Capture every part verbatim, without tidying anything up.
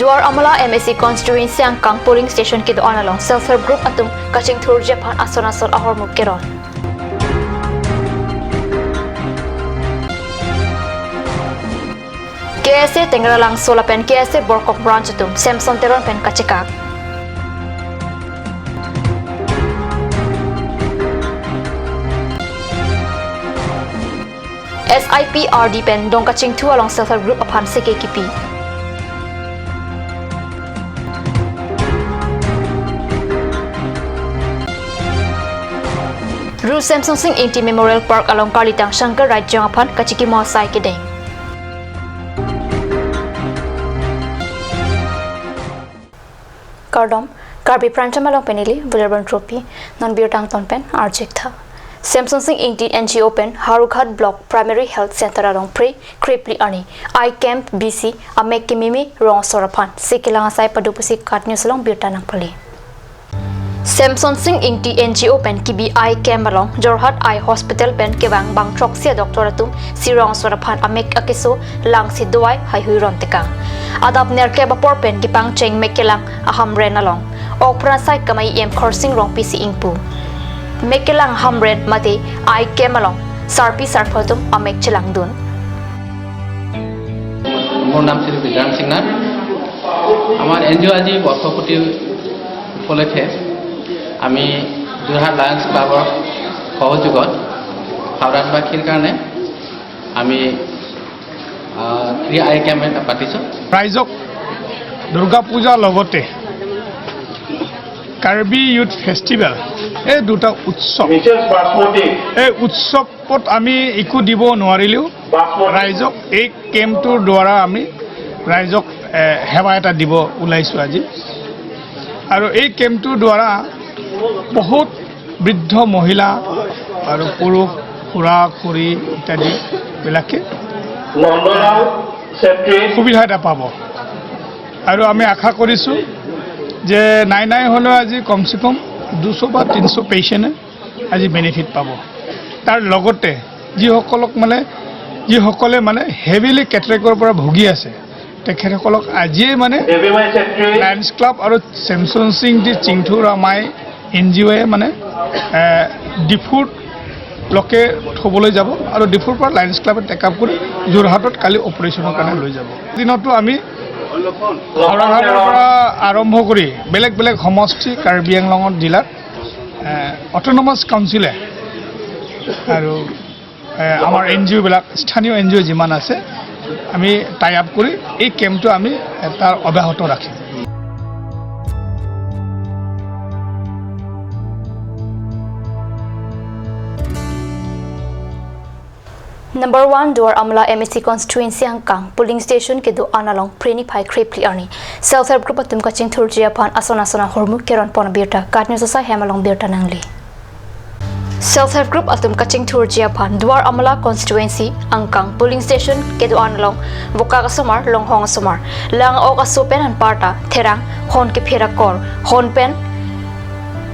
Duar Amala M A C constituency angkang polling station kedo-an along self help group atum kachingthurji aphan ason ason ahormu keron. K S A Tengralangso lapen K S A Borkok branch atum Samson Teron pen kachekak. S I P R D pen dong kachingthu along self help group aphan seke kipi. Ru Samson Sing Ingti Memorial Park along karlitang Shankar Raijong aphan kachikimo asai kedeng. Kardom, Karbi Prime Time along pen neli Vilarbon Trophy, non birta angton pen arjik tha. Samson Sing Ingti N G O pen Howraghat Block Primary Health Center along phre kre phli arni eye camp bisi amek kememe rong asor aphan seke lang asai pado pusi KAT News along birta nangpale. Samson Sing Ingti N G O pen kebi eye camp along Jorhat Eye Hospital pen kevang bang throksi a-doctor atum si rong asor aphan amek akeso langsi dovai haihui ron tekang. Adap nerkep apor pen kepangcheng mek kelang a-Hamren along ok phran asai kamei E M Khorsing Rongpi si ingpu. Mek kelang Hamren mate eye camp along sarpi sarpo atum amek chelangdun. মোৰ নাম শ্ৰী বিক্ৰম সিংহ। আমাৰ N G অ' আজি বৰ্ষপূৰ্তি উপলক্ষে আমি যোৰহাট লায়ন্স ক্লাবৰ সহযোগত হাওৰাতবাসীৰ কাৰণে আমি ফ্ৰী আই কেম্প এটা পাতিছোঁ। ৰাইজক দুৰ্গা পূজাৰ লগতে কাৰ্বি ইউথ ফেষ্টিভেল, এই দুটা উৎসৱ, এই উৎসৱত আমি একো দিব নোৱাৰিলেও ৰাইজক এই কেম্পটোৰ দ্বাৰা আমি ৰাইজক এ, সেৱা এটা দিব ওলাইছোঁ আজি। আৰু এই কেম্পটোৰ দ্বাৰা বহুত বৃদ্ধ মহিলা আৰু পুৰুষ, খুৰা খুৰী ইত্যাদিবিলাকে সুবিধা এটা পাব। আৰু আমি আশা কৰিছোঁ যে নাই নাই হ'লেও আজি কমচে কম দুশ বা তিনিশ পেচেণ্টে আজি বেনিফিট পাব। তাৰ লগতে যিসকলক মানে যিসকলে মানে হেভিলি কেটৰেকৰ পৰা ভুগি আছে, তেখেতসকলক আজিয়ে মানে লায়ন্স ক্লাব আৰু ছেমছন সিং দি চিংথু ৰামাই এন জি অ'য়ে মানে এ, ডিফুত লকে থ'বলৈ যাব আৰু ডিফুৰ পৰা লায়ন্স ক্লাবে টেক আপ কৰি যোৰহাটত কালি অপাৰেশ্যনৰ কাৰণে লৈ যাব। দিনতো আমি হাওৰাঘাটৰ পৰা আৰম্ভ কৰি বেলেগ বেলেগ সমষ্টি কাৰ্বি আংলঙৰ জিলাত অট'নমাছ কাউন্সিলে আৰু এ, আমাৰ এন জি অ'বিলাক, স্থানীয় এন জি অ' যিমান আছে, আমি টাই আপ কৰি এই কেম্পটো আমি এ, তাৰ অব্যাহত ৰাখিম। Number one Duar Amala M A C constituency angkang polling station kedo-an along phre niphai kre phli arni self help group atum kachingthurji aphan ason ason ahormu keron pon abirta KAT News asai hem along birta nangli. Self help group atum kachingthurji aphan Duar Amala constituency angkang polling station kedo-an along vokak asomar, longhong asomar, lang ok aso pen anparta therang, hon kepher akor, hon pen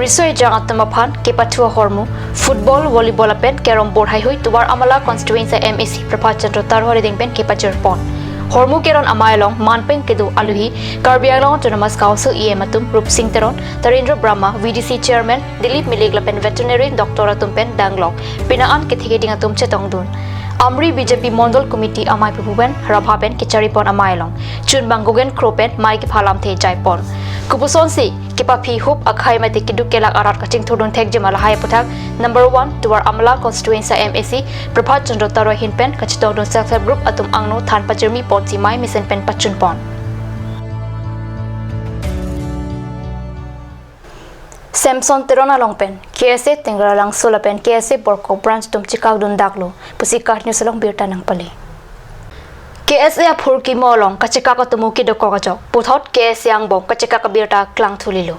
riso ejang atum aphan kepathu ahormu, football, volleyball lapen carrom board haihui Duar Amala constituency M A C Prabhat Chandra Taro arideng pen kepajir pon. Hormu keron amei along man pen kedo aluhi Karbi Anglong Autonomous Council E M atum Rupsing Teron, Tarendra Brahma, V D C Chairman Dilip Milik lapen veterinary doctor atum pen danglok, pina an kethe keding atum chetongdun. Amri B J P Mondol Committee amei pupu pen rabha pen kechari pon amei along chunbang Gogen Kro pen mei kepha lamthe jai pon. Kopuson si kepaphi hup akhai mate keduk kelak arat kachingthurdun thekji ma lahai aputhak number one Duar Amala constituency M A C Prabhat Chandra Taro ahin pen kachetongdun self help group atum angno than pajirmi ponsi mei mesen pen pachun pon. Samson Teron along pen K S A Tengralangso lapen K S A Borkok branch atum chekakdun daklo pusi KAT News along birta nangpale. K S A aphurkimo along kachekak atomo kedokok ajok puthot K S A angbong kachekak abirta klangthulilo.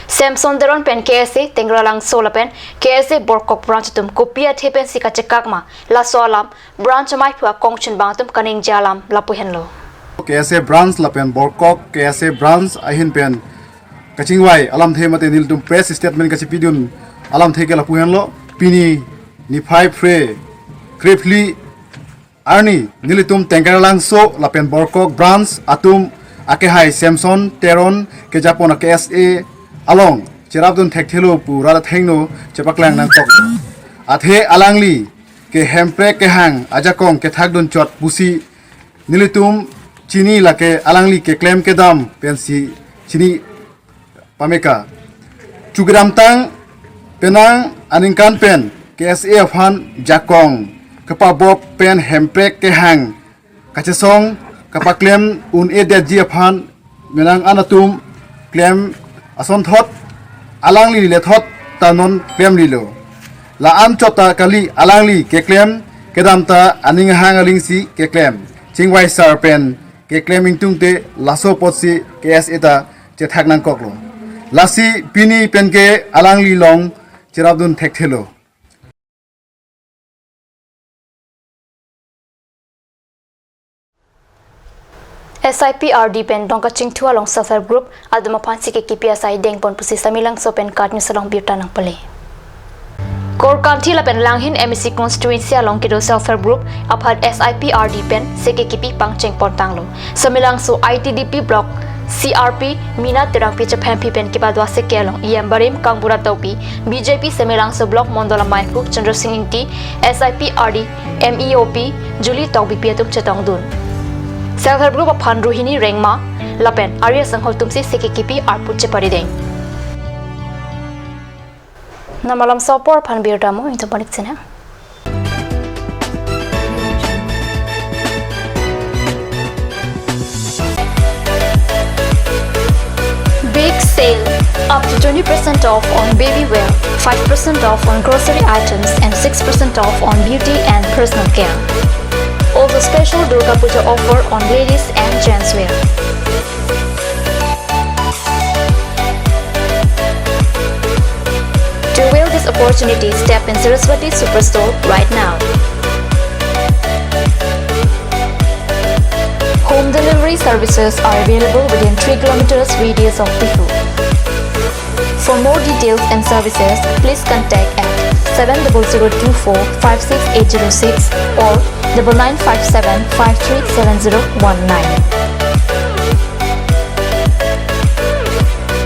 Samson Teron pen K S A Tengralangso lapen K S A Borkok branch atum kopi athe pensi kachekak ma, laso alam branch ameiphu akong chunbang atum kaningje alam lapu henlo. K S A branch lapen Borkok K S A branch ahin pen kachingvai alamthe mate nelitum press statement kachipidun alamthe ke lapu henlo. Pini niphai phre kre phli arni nelitum Tengralangso lapen Borkok branch atum akehai Samson Teron kejapon a-K S A along cherapdun thekthelo pu rat athengno chepaklang nangkok. Athe alangli ke Hemprek kehang ajakong kethakdun chot pusi nelitum chini, lake alangli keklem kedam pensi chini pameka. Chu kedamtang penang aningkan pen K S A aphan jakong kepabop pen Hemprek kehang kachesong kapaklem un-edetji aphan menang an atum klem asonthot alangli lethot ta non klemlelo. La-an chot ta kali, alangli keklem kedam ta aning ahang alingsi keklem. Chingvai sar pen keklem ingtungte laso apotsi K S A ta chethak nangkoklo. Lasi pini penke alangli along cherapdun thekthelo. S I P R D pen tong kachingthu along self help group atum aphan C K K P asai dengpon pusi Samelangso pen KAT News along birta nangpale. Korkanthi lapen Langhin M A C constituency along kedo self help group aphan S I P R D pen C K K P pangchengpon tanglo. Samelangso I T D P block C R P Mina Terangpi Chephampi pen kepadua seke along E M barim Kangbura Tokbi, B J P Samelangso block mondol amei aphu Chandra Sing Ingti, S I P R D M E O P Julie Tokbipi atum chetongdun. Self help group aphan Rohini Rengma lapen Arya Sanghol atumsi C K K P arpu cheparideng. Namalam sopor aphan birta mo ingtum panik chinang. Big sale, up to twenty percent off on baby wear, five percent off on grocery items and six percent off on beauty and personal care. Also special Durga Puja offer on ladies and gents wear. To avail this opportunity, step in Saraswati Superstore right now. Home delivery services are available within three kilometers radius of Diphu. For more details and services, please contact at seven double zero two four five six eight zero six or double nine five seven five three seven zero one nine.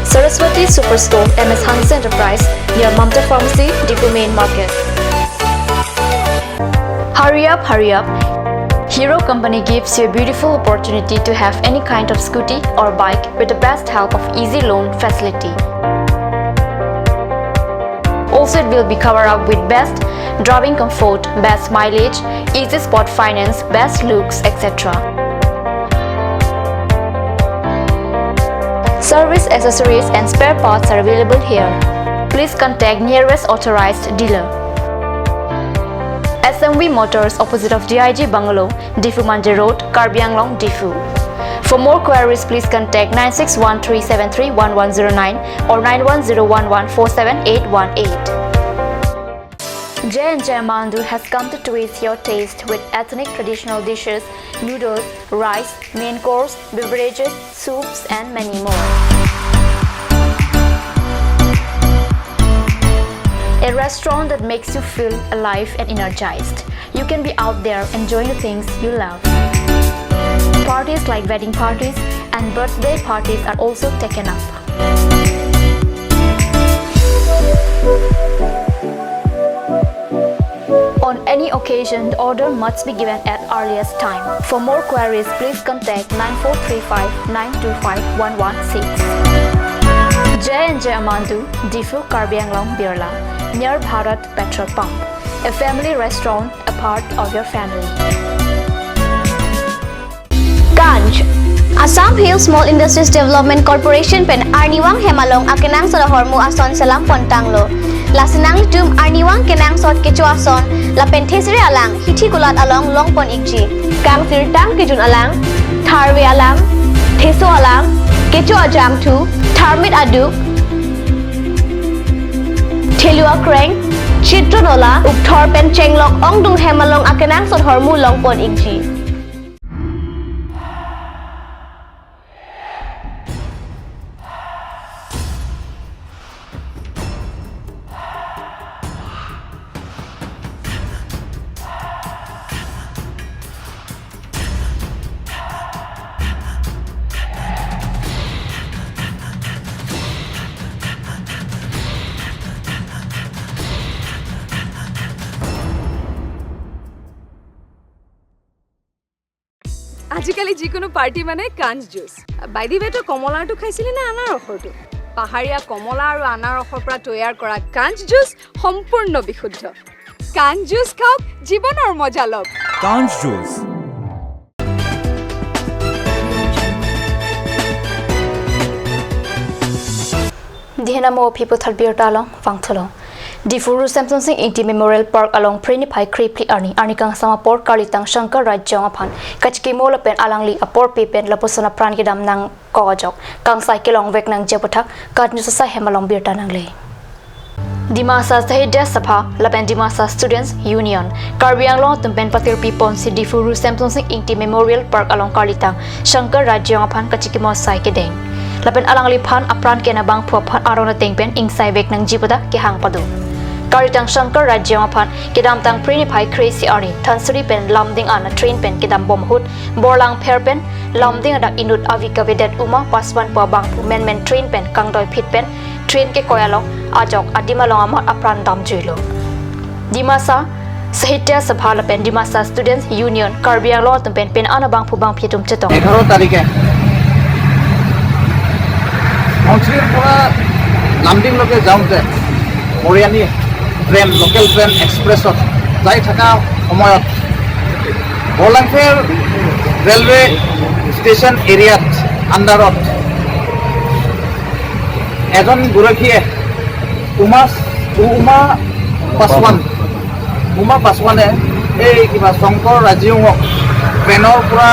Saraswati Superstore, M S Hanse Enterprise, near Mamta Pharmacy, Diphu Main Market. Hurry up, hurry up. Hero Company gives you a beautiful opportunity to have any kind of scooty or bike with the best help of easy loan facility. Also, it will be covered up with best driving comfort, best mileage, easy spot finance, best looks, et cetera. Service accessories and spare parts are available here. Please contact nearest authorized dealer. S M V Motors, opposite of D I G Bungalow, Diphu Manja Road, Karbi Anglong, Diphu. For more queries, please contact nine six one three seven three one one zero nine or nine one zero one one four seven eight one eight. J and J Amandu has come to twist your taste with ethnic traditional dishes, noodles, rice, main course, beverages, soups, and many more. A restaurant that makes you feel alive and energized. You can be out there enjoying the things you love. Parties like wedding parties and birthday parties are also taken up. On any occasion, the order must be given at earliest time. For more queries, please contact nine four three five nine two five one one six. J and J Amandu, Diphu, Karbi Anglong, Birla, near Bharat Petrol Pump. A family restaurant, a part of your family. Ganj. Assam Hill Small Industries Development Corporation pen arnivang hem along akenangsot ahormu ason selampontanglo. Lasi nanglitum arnivang kenangsot kecho ason lapen thesere alang hithi kulat along longpon ikji. Kangsirtang kejun alang, tharve alang, theso alang, kecho ajangthu, tharmit aduk, thelu akreng, chitron ola, ukthor pen chenglok ongdung hem along akenangsot ahormu longpon ikji. আজিকালি যিকোনো পাৰ্টি মানে কাঞ্চ juice. By the ৱে, তই কমলাৰটো খাইছিলি নে আনাৰসৰটো? পাহাৰীয়া কমলা আৰু আনাৰসৰ পৰা তৈয়াৰ কৰা কাঞ্চ জুচ সম্পূৰ্ণ বিশুদ্ধ। কাঞ্চ জুচ খাওক, জীৱনৰ মজা লওক। কাঞ্চ juice. Dihena mo phipo thar birta along vangthulo. Diphu Ru Semsonsing Ingti Memorial Park along Phre niphai kre phli arni, arni kangsam apor karlitang Shankar Rajayong aphan kachikimo lapen alangli aporpe pen lapuson apran kedam nangkok ajok kangsai kelongvek nangji aputhak KAT News asai hem along birta nangle. Dimasa Sahitya Sabha lapen Dimasa Students Union Karbi Anglong atum pen patirpi ponsi Diphu Ru Semsonsing Ingti Memorial Park along karlitang Shankar Rajayong aphan kachikimo asai kedeng lapen alangliphan apran ke-en abangphu aphan aron ateng pen ingsaivek nangji pu ta kehang pado. Karlitang Shankar Rajayong aphan kedamtang Phre niphai kre isi arni Dhansiri pen Lumding an a-train pen kedam bom ahut Borlangpher pen Lumding adak inut avi kavedet Uma Paswan pu abangphu menmen train pen kangdoiphit pen train kekoi along ajok adim along amat apran damjuilo. Dimasa Sahitya Sabha lapen Dimasa Students Union Karbi Anglong atum pen pen-an abangphu bangphi atum chetong. এঘাৰ তাৰিখে ধনশিৰিৰ পৰা লামডিংলৈকে যাওঁতে Mariani train, local train এক্সপ্ৰেছত যাই থকা সময়ত বৰলাংফেৰ ৰেলৱে ষ্টেচন এৰিয়াত আণ্ডাৰত এজন গৰাকীয়ে উমা, উমা পাছৱান, উমা পাছৱানে এই কিবা শংকৰ ৰাজীয়ঙক ট্ৰেইনৰ পৰা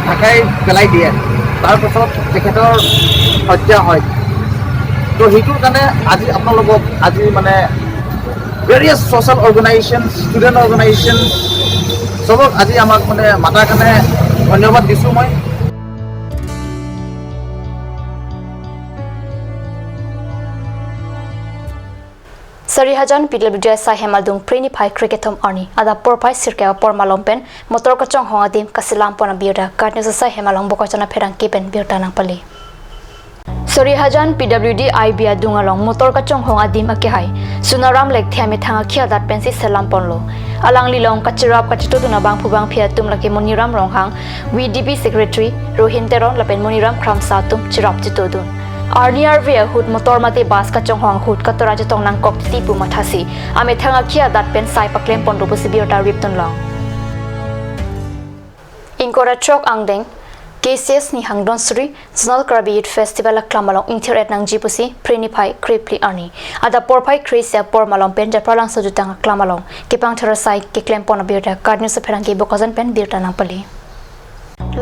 ঢাকাই পেলাই দিয়ে। তাৰ পাছত তেখেতৰ হত্যা হয়। তো সেইটোৰ কাৰণে আজি আপোনালোকক, আজি মানে various social organisation, student organisation, চবক আজি আমাক মানে মাতাৰ কাৰণে ধন্যবাদ দিছোঁ মই। Sarihajan P W D asai hem adung Phre niphai kre kethom arni adap porphai sirkep apor malom pen motor kachonghong adim kasilam pon abirta KAT News asai hem along Bokajan apherangke pen birta nangpale. Sarihajan P W D I B adung along motor kachonghong adim akehai Sunaram Lekthe amethang akhi adat pensi selam ponlo. Alangli along kachirap kachitodun abangphu bangphi atum lake Moniram Ronghang, V D P Secretary Rohin Teron lapen Moniram Kramsa atum chirap chitodun. Arni arve ahut motor mate bus kachonghong ahut katora chetong nangkok titi pu mathasi amethang akhi adat pen sai paklem ponlo pusi birta ripdunlong. Ingkoi ra throk angdeng K C S Nihang Dhansiri Zonal Karbi Youth Festival aklam along ingthir-et nangji pusi Phre niphai kre phli arni adap porphai kre isi apor malom pen Japralangso jutang aklam along kepangthir asai keklem pon abirta KAT News apherangke Bokajan pen birta nangpale.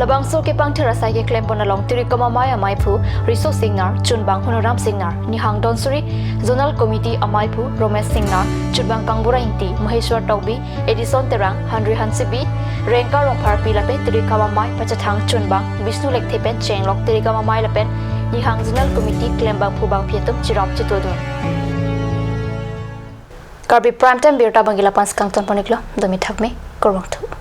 Labangso kepangthir asai keklem pon along Tirikam Amei amaiphu Riso Singnar, chunbang Honoram Singnar, Nihang Dhansiri Zonal Committee amaiphu Romesh Singnar, chunbang Kangbura Ingti, Maheshwar Tokbi, Edison Terang, Hanri Hansebi, Rengka Rongpharpi lapen Tirikam Amei pachathang chunbang Bishnu Lekthe pen chenglok Tirikam Amei lapen Nihang Zonal Committee klembangphu bangphi atum chirap chitodun. Karbi Prime Time birta abangke la-an si kangton pon-iklo, domi thakme, kurvangthu.